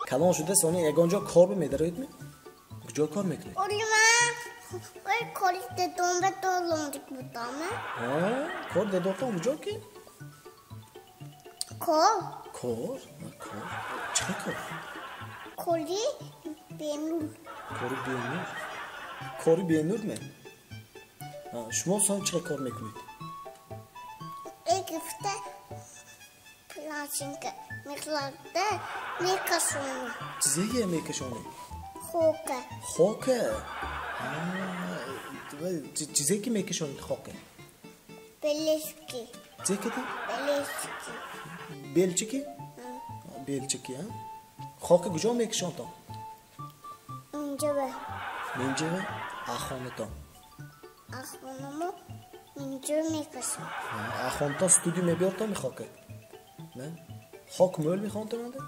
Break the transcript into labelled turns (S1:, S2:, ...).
S1: Калон шуда сони ягон ҷо кор медароед ми? Куҷо кор мекунед?
S2: Оли ман ой кори дедом ба долондик будам.
S1: Кор дедотон куҷо ки?
S2: Кор.
S1: Кор? Кор. Чӣ кор?
S2: Кори бенур.
S1: Кори бенур? Кори бенур ме? Шумо сон чӣ кор мекунед?
S2: Э гифта пластинка мехлада мекашонам.
S1: Чизеге мекашонед?
S2: Хока.
S1: Хока? Чизе ки мекашонед хока?
S2: Белешки.
S1: Чизе ки?
S2: Белешки.
S1: Белчики? Белчики, а? Хока куҷо мекашонтон?
S2: Инҷава.
S1: Инҷава? Ахонатон?
S2: Ахонамо инҷо мекашам.
S1: Ахонатон студия мебиёртон мехока? Не? Хок мӯл мехонтонанда?